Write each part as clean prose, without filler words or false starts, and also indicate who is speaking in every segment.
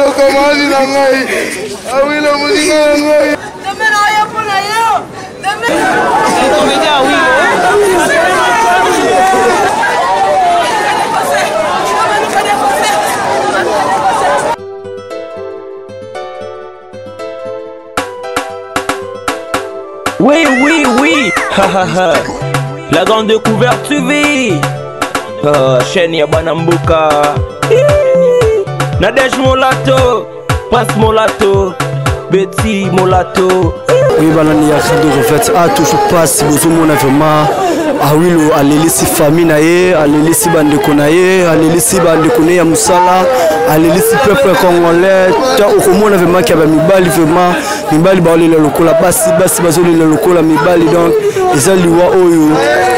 Speaker 1: Awilo kamali na ngai. Awilo moninga na ngai.
Speaker 2: Demain naoya mpo na yo.
Speaker 3: Oui, oui, oui. La grande découverte TV. Ah, chaîne ya bana mboka. Nadège Molato, Prince Molato, Betty Molato.
Speaker 4: Oyebanani ya grande découverte a ah, toujours passe bozomona vraiment awilo alelisi famille na ye alelisi bandeko na ye alelisi bandeko na ye ya mosala alelisi peuple congolais ta okomona vraiment kia bamibali vraiment mibali baolela lokola basi basi bazolela lokola mibali donc eza liwa oyo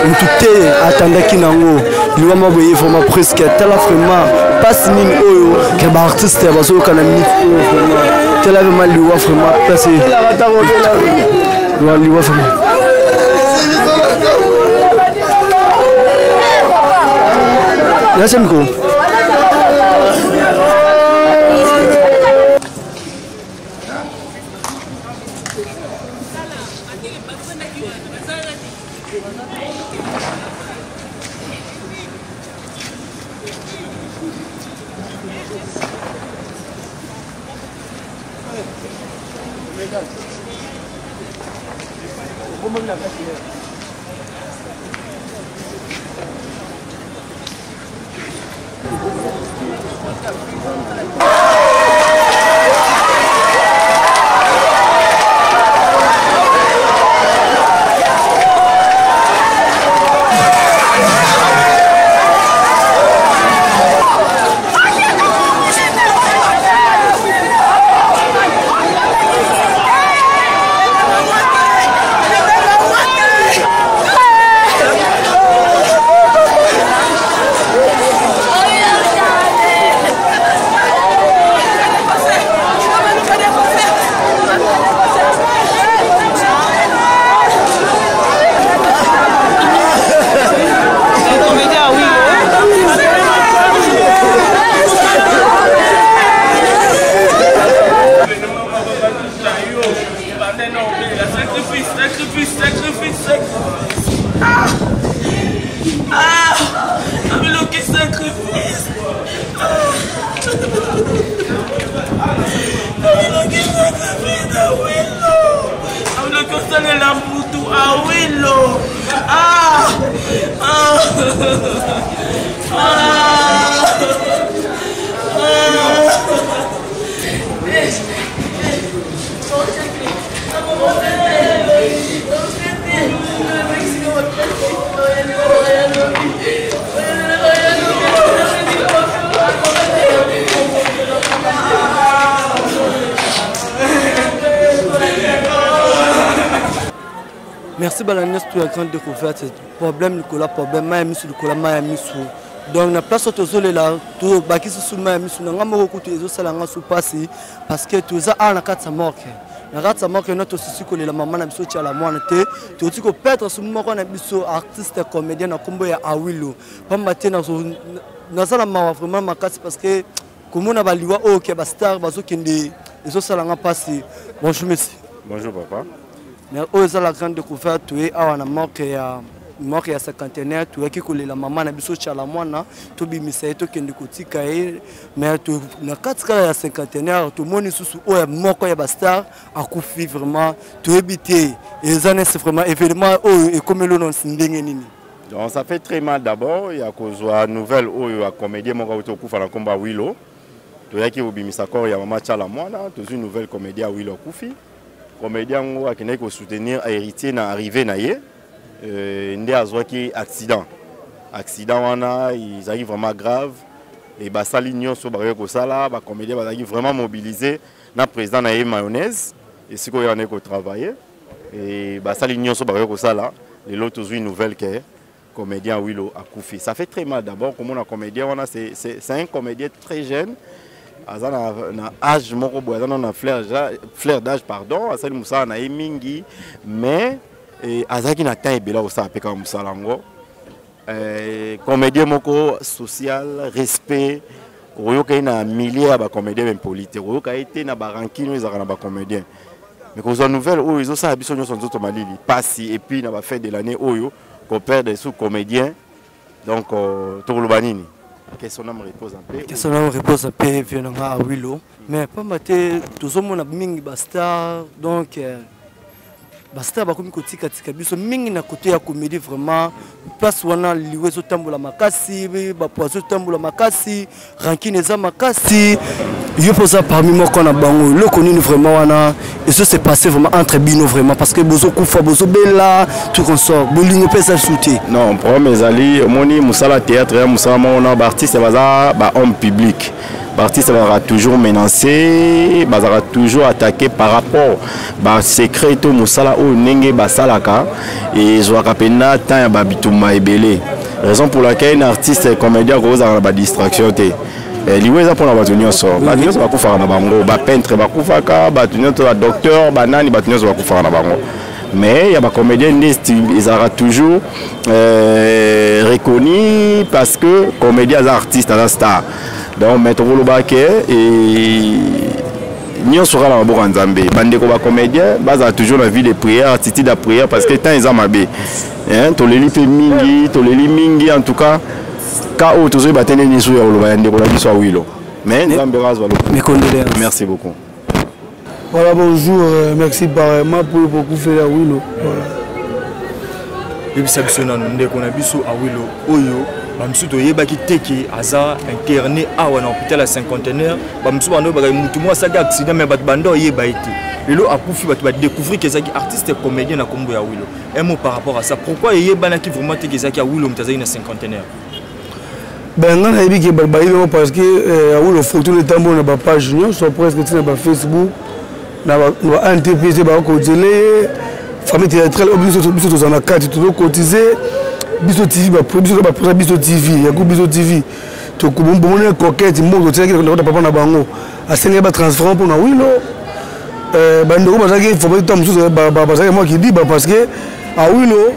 Speaker 4: motu te atandaki nango liwa moko boye vraiment presque tala vraiment mpasi nini oyo ke baartiste bazoyoka na minute oyo vraiment tala vraiment liwa vraiment place liwa vraiment Yasha micro. Merci bana nyonso ya grande découverte problème likolo ya problème mai ya misu likolo ya mai ya misu donc na place oyo tozolela tobakisi su mai ya misu na ngai moko kutu ezosala ngai su mpasi parce que toza awa na kati ya morke na kati ya morke no tosisi kolela mama na biso tiala mwana te tokoki koperdre su moko na biso artiste comédien na nkombo ya awilo mpamba te naza na mawa vraiment makasi parce que komona baliwa oyo ke bastar bazokende ezosala nga mpasi bonjour monsieur
Speaker 5: bonjour papa
Speaker 4: mais oyo eza la grande découverte toye awa na morke ya morke ya cinquantenaire toyaki kolela mama na biso tshala mwana tobimisa ye tokende kotika ye mais na kati kaka ya cinquantenaire tomoni susu oyo moko ya bastar akufi vraiment toyebi te eza nesi vraiment événement oyo ekomeli ono ndenge nini
Speaker 5: Donc ça fait très mal d'abord ya kozwa nouvelle oyo ya comédien moko auti okufa na nkombo ya Willow. Toyaki kobimisa corps ya mama Tshala Mwana, tozwi nouvelle comédien ya Willow akufi. Comédien yango akendaki kosoutenir héritier na arrivée na ye euh, nde azwaki accident. Accident wana ezalaki vraiment grave et basali nyonso bakoki kosala, ba comédien bazalaki vraiment mobilisé na président na ye mayonnaise esika oyo andaki kotravailler. Et basali nyonso bakoki kosala lelo tozwi nouvelle ke comédien Willow akufi. Ça fait très mal d'abord comment un comédien wana c'est c'est un comédien très jeune aza na, na âge moko boye aza na fleur, fleur d'âge pardon asali mosala na ye mingi mais eh, azalaki na temps ebele akosala mpe kaka mosala yango eh, comédien moko social respect Okoyoka ye na milieu ya bacomédien baimpoli te, okoyoka ye te na barankine oyo ezalaka na bacomédien. Mais kozwa nouvelle oyo ezosala biso nyonso nzoto malili pasi, et puis na bafête de l'année oyo koperdre sous comédien. Donc tokoloba nini? Que son âme repose en paix.
Speaker 4: Que son âme repose en paix, vieux nanga Awilo. Mais pamba te tozomona mingi bastar, donc bastar bakomi kotikatika biso mingi na côté ya comédie. Vraiment place wana liwa ezotambola makasi, bapoison ezotambola makasi, rancune eza makasi. Yo mpo oza parmi moko na bango, eloko nini vraiment wana ezo se passer vraiment entre bino vraiment? Parce que bozokufa, bozobela, tout consort, bolingo mpe eza su te.
Speaker 5: Non, problème ezali, omoni, mosala théâtre ya mosala moko na baartiste baza bahomme public. Baartiste bazalaka toujours menacé, bazalaka toujours attaqué par rapport basecret to mosala oyo ndenge basalaka ezwaka mpenza temps ya babitumba ebele. Raison pour laquelle un artiste comédien akozala na badistraction te. Liwa eza mpona bato nyonso, bato nyonso bakufaka na bango, bapeintre bakufaka, bato nyonso, badocteur, banani, bato nyonso bakufaka na bango. Mais ya bacomédien nde ezalaka toujours reconnu, parce que comédien aza artiste, aza star. Donc mais tokoloba ke nyonso kaka na maboko ya Nzambe. Bandeko bacomédien bazala toujours na vie de prière, attitude ya prière, parce que temps eza mabe. Toleli mpe mingi, toleli mingi. En tout cas ka oyo tozoyeba te ndenge nyonso ya koloba ya ndeko na biso Awilo, mais Nzambe azwa lokumu.
Speaker 4: Mes condoléances.
Speaker 5: Merci beaucoup.
Speaker 1: Voilà, bonjour, merci pareillement pour beaucoup faire Awilo. Voilà.
Speaker 6: Yebisa biso nano, ndeko na biso Awilo oyo, bamosusu toyebaki te ke aza interné awa na hôpital ya Cinquantenaire. Bamosusu bando oyebaka mutu moko asalaki accident, mais bato bando oyeba ye te. Lelo akufi, bato badécouvrir ke ezalaki artiste comédien na nkombo ya Awilo. Un mot par rapport à ça, pourquoi eyebanaki vraiment te ke ezalaki Awilo moto azalaki na Cinquantenaire?
Speaker 1: Ben, nga nayebi ke bato bayebi yango parce que Awilo photo etambola na bapage nyonso presque, ntina bafacebook na ba entreprise bakokozele ye, famille théâtrale oyo biso tozala na kati, tozokotize Biso TV, biso bapresa Biso TV, yaku Biso TV, bomoni coquette mbongo totiaki na papa na bango, asengaki batransfert mpona Wilo. Bandeko bazalaki informé, ta mosusu bazalaki mwa kidiba, parce que Awilo,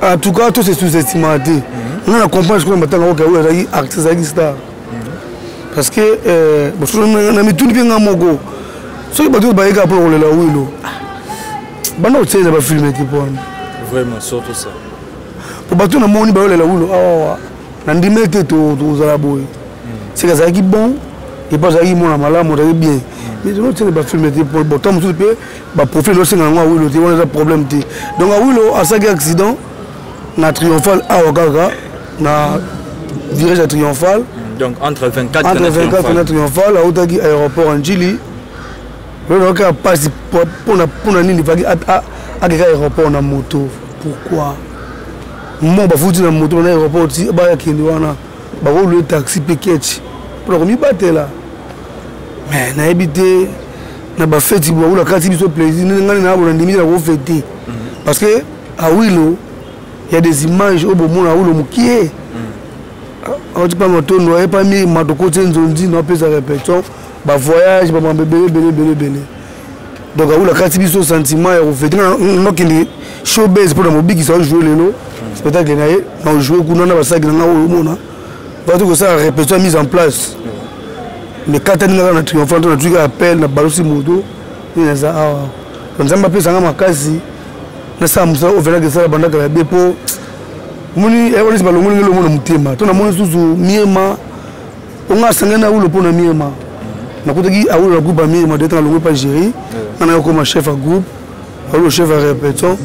Speaker 1: en tout cas to se sous-estima te. Nga na comprendre sikoyo matanga oyo, Awilo azalaki artiste, azalaki star, parce que na mituni mpe nga moko, soki bato oyo bayekaka mpona kolela Wilo, banda kotiela bafilme te mpo wana.
Speaker 6: Vraiment, surtout ça.
Speaker 1: Po bato namoni bayolela Wilo awawa, na ndimi ete tozala boye, seke azalaki bon, epo azalaki mwana malamu, azalaki bien, mais tozotiela bafilme te. Bon, ntango mosusu mpe baprofil osenga yango Awilo te, wana eza problème te. Donc Awilo asalaki accident na Triomphal awa kaka, na virage ya Triomphal.
Speaker 6: Donc entre 24
Speaker 1: entre 24 na Triomphal, autaki aéroport ya Njili. Oyo kaka mpasi, mpona nini faki akeka aéroport na moto? Pourquoi mo bafuti na moto na aéroport ti bayakende wana? Bakolouer taxi mpe ketch mpona komibatela. Mais nayebi te, na bafeti baula kati biso plaisir, ngai na bona ndimi na kofete, parce que Awilo, y a des images oyo bomona Awilo mokie awuti pa matondo, ayepa mirima, tokoti nzonzi na apesa répétition, bavoyage, bamambo ebele ebele ebele ebele. Donc Awilo akati biso sentiment ya kofete. Nokende showbase mpona mobikisa, ojoue lelo spectacle na ye, na ojoue kuna na basaki na nga oyo omona bati kosala répétition ya mise en place, mais katani kaka na Triomphant, natuki appel na balusi moto nde naza awa. Nzambe apesanga makasi nasala mosala oyo venaki esala bandaka ya be, mpo moni neti balongoli nge longo na motema to namoni susu mirma onga asangani na Awilo. Mpo na mirma, nakutaki Awilo na groupe ya mirma de ntango alongoli pa Géri, nga nayo koma chef ya groupe, Awilo chef ya répétition,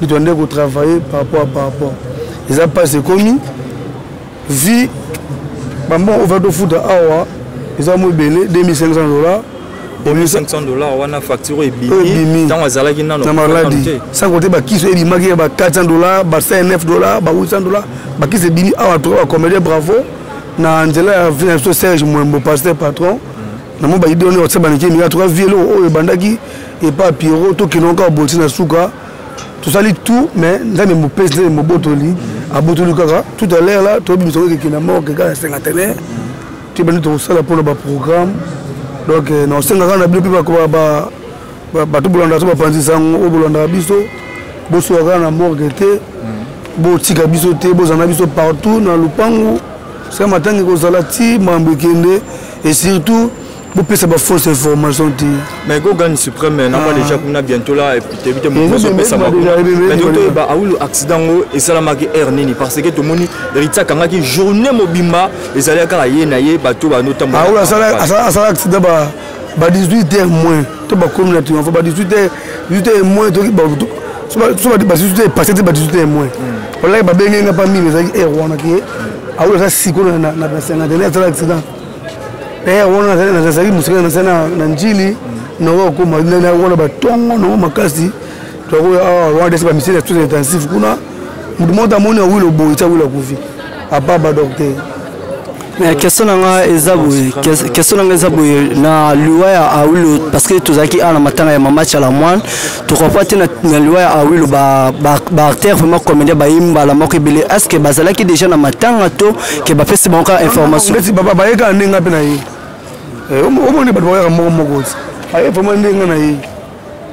Speaker 1: nde toande kotravailler par rapport eza mpasi. Ekomi vie bambongo oyo tofuta awa eza mo ebele, 2500 $.
Speaker 6: 2500 $ wana facture oyo ebimi ntango azalaki nano
Speaker 1: na maladi, sans compter bakisi oyo ebimaki ya ba 400 $, ba 59 $, ba 800 $. Bakisi ebimi awa toka bacomédien, bravo na nzela ya vie na biso Serge Mwembo, pasteur patron na mo baide wana batia baniki emika toka vie. Eloko oyo ebandaki epa Pierrot, tokende kaka bolti na suka, tosali tout, mais Nzambe mopesi, Nzambe mobotoli, abotoli kaka. Tout à l'heure là toyebimisa oyo ekekende morgue kaka ya Cinquantenaire, toyebandi tokosala mpona baprogramme. Donc na osenga kaka na bino mpe bato bolandaka so bapanzi sango oyo bolandaka biso, bosoka kaka na morgue te, botika biso te, bozala na biso partout na lupangu. Sika matanga ekozala ti makambo ekende et surtout bopesa ba fausse information te.
Speaker 6: Mais Gogan suprême na moi ah. déjà kuna bientôt là et puis tebi te moto pesa ba mais docteur ba awulu accident ngo esalamaki heure nini parce que tomoni Ritsa kangaki journée mobimba ezali kaka ye na ye bato ba notambo
Speaker 1: awulu asala asala accident ba ba 18 heures moins to bakomi na triomphe ba 18 heures 18 heures moins toki so ba 18 heures passé te ba 18 heures moins olaki babengi nga pa mimi ezalaki heure wana ke awulu aza sikoyo na cinquantenaire asala accident heure wana nazalaki mosika nasali na njili nakoka kokoma wana batongo nango makasi tokoya awa wana desi bamisele ya soins intensif kuna moto moko amoni awili oboyi ti awili akufi apa badocteur.
Speaker 4: Mais question na nga eza boye, question na nga eza boye na liwa ya Awilo, parce que tozalaki awa na matanga ya mama Tshala Mwana, tokoka te na liwa ya Awilo baacteur vraiment comédien baye mbala moko ebele. Est ce que bazalaki déjà na matanga to ke bapesi bango kaka information?
Speaker 1: Neti baye kaka ndenge nga mpe na ye, omoni bato bayaka moko moko ti baye vraiment ndenge nga na ye,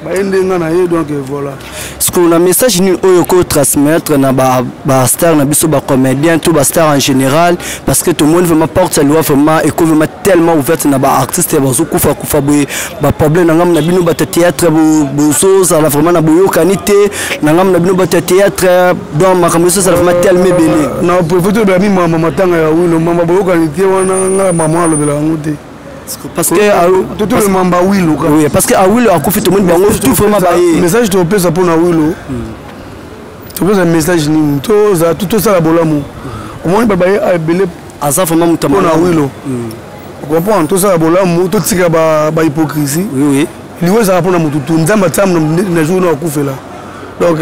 Speaker 1: baye nde nga na ye, donc voilà.
Speaker 4: Sikoyo na message nini oyo ko transmettre na ba star na biso, ba comédien to ba star en général, parce que tomoni vraiment porte ya liwa vraiment ekomi vraiment tellement ouverte na ba artiste bazokufa kufa boye, ba problème na ngambo na bino bato ya théâtre bozozala vraiment na boyokani te na ngambo na bino bato ya théâtre, donc makambo ezozala vraiment tellement ebele.
Speaker 1: Na préfère tolobela mi mama matanga ya wilo mama boyokani te wana nga mama alobela yango te.
Speaker 4: Parce que
Speaker 1: totole mamba wilo.
Speaker 4: Oui, parce que awilo akufi, tomoni bango tout vraiment baye.
Speaker 1: Message topesa mpona wilo, topesa message nini? Tozala tosala bolamu, omoni babaye ebele.
Speaker 4: Aza vraiment moto
Speaker 1: mpona wilo, comprendre, tosala bolamu, totika bahypocrisie. Liwa ezalaka mpona motu tu, Nzambe atia na jour na akufela, donc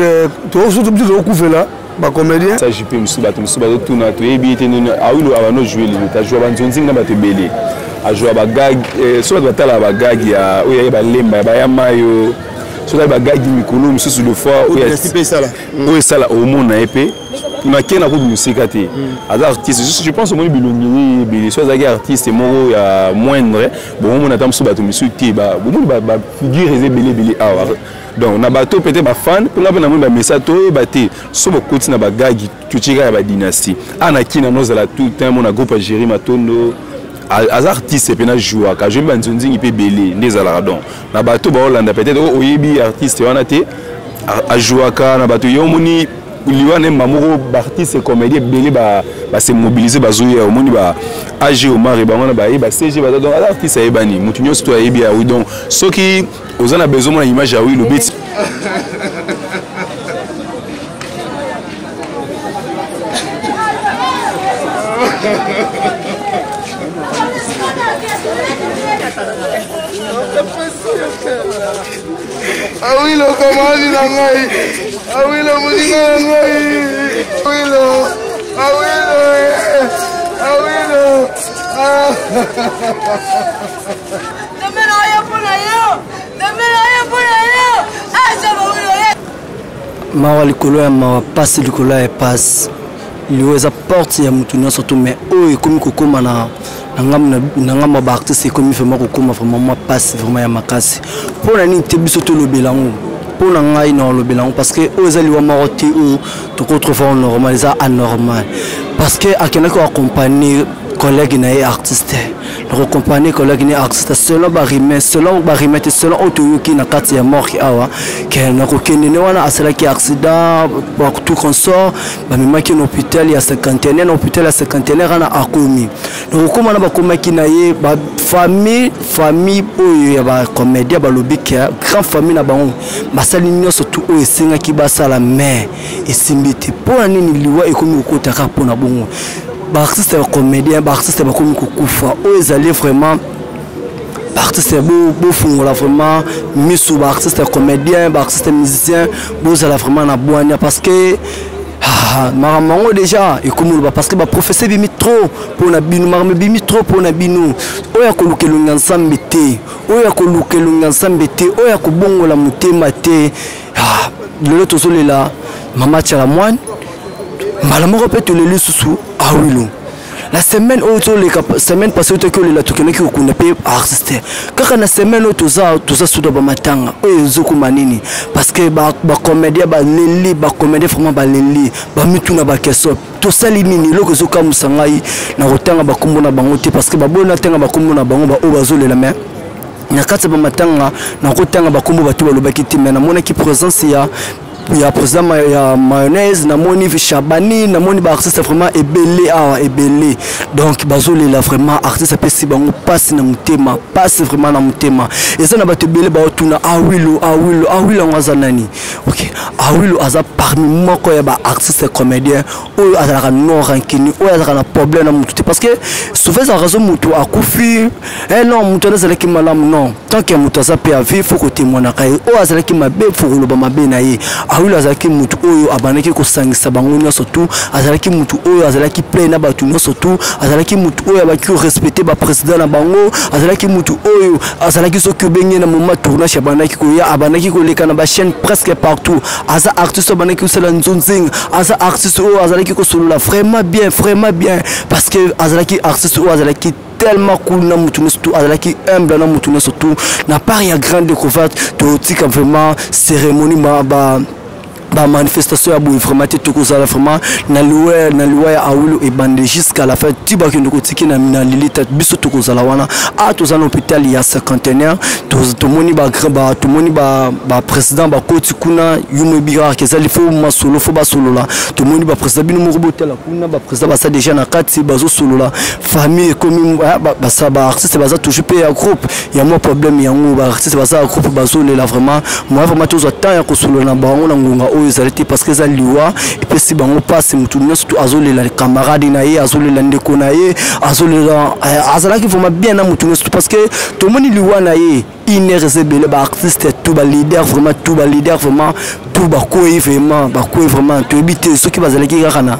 Speaker 1: biso tokufela bacomédien.
Speaker 7: Ça JP mosusu, bato mosusu bazotuna, toyebi ete nini Awilo abano joue lelo te. Ajoua banzonzingi na bato ebele, ajoua bagag. So bato batalaka bagag ya oyo yaye balemba ya bayama yo, so otali bagagi mikolo mosusu de fois oyo esala, omona ye mpe nake na kutu mosika te. Aza artiste, je pense omoni bilongi nini ebele. So azalaki artiste moko ya moindre, bomomona ata mosusu bato mosusu te. Bomoni bafigure eza ebele ebele awa. Donc na bato peut-être bafan mpe nga mpe namoni bamesa, toyeba te. So bokoti na bagagi, totika ya badynastie a na kina nozala tout temps mona groupe ya Géri Matondo. Aza artiste mpe na jouaka, ajoui banzonzingi mpe ebele nde ezalaka. Donc na bato baolanda, peut-être oyebi artiste wana te, ajouaka na bato ye, omoni liwa nemba moko, baartiste comédien ebele base mobilise, bazoya, omoni ba ag Omar bango na baye ba CG baza. Donc aza artiste ayebani, motu nyonso to ayebi ya wi. Donc soki oza na besoin mona image ya wi, lobeti.
Speaker 2: Awilo kamali na ngai, Awilo moninga na ngai, Awilo, Awilo, Awilo. Nzambe na yo mpo na yo, Nzambe na yo mpo na yo, aza bawilo ye.
Speaker 4: Mawa likolo ya mawa, pasi likolo ya pasi. Liwa eza porte ya motu nyonso to, mais oyo ekomi kokóma na ngambo ya baartiste, ekomi vraiment kokóma vraiment mwa pasi vraiment ya makasi. Mpo na nini te biso tolobela yango? Mpo na ngai na olobela yango parce que oyo eza liwa moko te oyo tokotrouve normal, eza anormal, parce que akendaki koaccompagne collègue na ye artiste, nakokompagne collègue na ye artiste selon barime, selon barime te, selon oyo toyoki na kati ya morgue awa ke nakokende ne wana asalaki accident, tout consort, bamemaki na hôpital ya cinquantenaire. Na hôpital ya cinquantenaire wana akomi, nakokóma na bakomaki na ye bafamille, famille oyo ya bacomédien balobi ke grand famille na bango basali nyonso tu oyo esengaki basala, mais esimbi te. Mpo na nini liwa ekomi kokota kaka mpo na bongo? Baartiste ya comédien, baartiste bakomi kokufa. Oyo ezali vraiment, baartiste bofungola vraiment miso, baartiste ya comédien, baartiste musicien, bozala vraiment na bwania, parce que makambo yango déjà ekomi oloba, parce que baprofesseur ebimi trop mpo na bino, makambo ebimi trop mpo na bino. Oyo akoluka elongi ya Nzambe te, oyo akoluka elongi ya Nzambe te, oyo akobongola motema te. Lelo tozolela mama Tiala Mwane, mbala moko mpe toleli lisusu Awilo. La semaine oyo toleka, semaine passée oyo toki olela, tokendaki kokunda mpe artiste. Kaka na semaine oyo toza, toza suda bamatanga oyo ezokoma nini? Parce que bacomédien baleli, bacomédien vraiment baleli, bamituna baquestion: tosali nini? Eloko ezokamwisa ngai, na kotanga bakombo na bango te, parce que baboyi natanga bakombo na bango baoyo bazolela. Mais na kati ya bamatanga, nakotanga bakombo bato balobaki te, mais namonaki présence ya président ya Mayonnaise, namoni Chabani, namoni baartiste vraiment ebele awa, ebele. Donc bazolela vraiment, artiste apesi bango mpasi na motema, mpasi vraiment na motema. Eza na bato ebele baotuna Awilo, Awilo, Awilo yango aza nani? Ok, Awilo aza parmi moko ya baartiste comédien oyo azalaka non rancune, oyo azalaka na problème na motu te, parce que souvent ezalaka so motu akufi, eh non, motu wana azalaki malamu. Non, tant que moto aza mpe avi, faut kotemoinaka ye. Oyo azalaki mabe, faut koloba mabe na ye. Awilo azalaki motu oyo abandaki kosangisa bango nyonso tu, azalaki motu oyo azalaki plein na bato nyonso tu, azalaki motu oyo abaki korespecte baprésident na bango, azalaki motu oyo azalaki, soki obenge na moment tournage, abandaki koya, abandaki koleka na bachaîne presque partout. Aza artiste oyo abandaki kosala nzonzing, aza artiste oyo azalaki kosolola vraiment bien, vraiment bien, parce que azalaki artiste oyo azalaki tellement cool na mutu nyonso tu, azalaki humble na mutu nyonso tu. Na part ya Grande Découverte, totika vraiment cérémonie ba, ba bamanifestation ya boye vraiment te. Tokozala vraiment na liwa ya Awilo ebande jusqu'à la fin, ti bakende kotiki na lilita. Biso tokozala wana. A toza na hôpital ya Cinquantenaire, tomoni tomoni baprésident bakoti kuna. Yo moyebi kaka, ezali faut masolo, faut basolola. Tomoni baprésident, bino moko botala kuna, baprésident baza déjà na kati, bazosolola. Famille ekomi, baartiste baza toujours mpe ya groupe ya mwa problème yango. Baartiste baza ya groupe, bazolela vraiment. Moi vraiment, tozwa temps ya kosolola na bango na ngonga oyo ezali te, parce que eza liwa epesi bango mpasi. Motu nyonso tu azolela camarade na ye, azolela ndeko na ye, azolela. Azalaki vraiment bien na motu nyonso tu, parce que tomoni liwa na ye une heure eza ebele. Baartiste tout, baleader vraiment tout, baleader vraiment tout bakwei, vraiment bakwei vraiment. Toyebi te soki bazalaki kaka na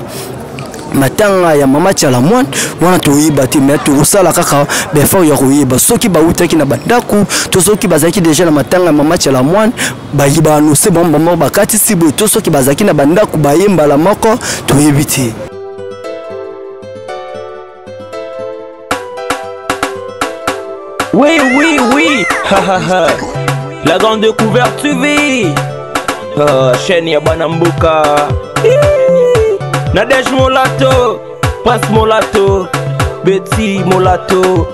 Speaker 4: matanga ya mama Tiala Mwane wana, toyeba te. Mais tokosala kaka baeffort ya koyeba soki bautaki na bandako to soki bazalaki déjà na matanga ya mama Tiala Mwane, baannonce bango bango bakatisi boye, to soki bazalaki na bandako baye mbala moko, toyebi te.
Speaker 3: Oui. Ha ha ha. La Grande Découverte TV. Oh, chaîne ya bana mboka. Nadège Molato, Prince Molato, Betty Molato.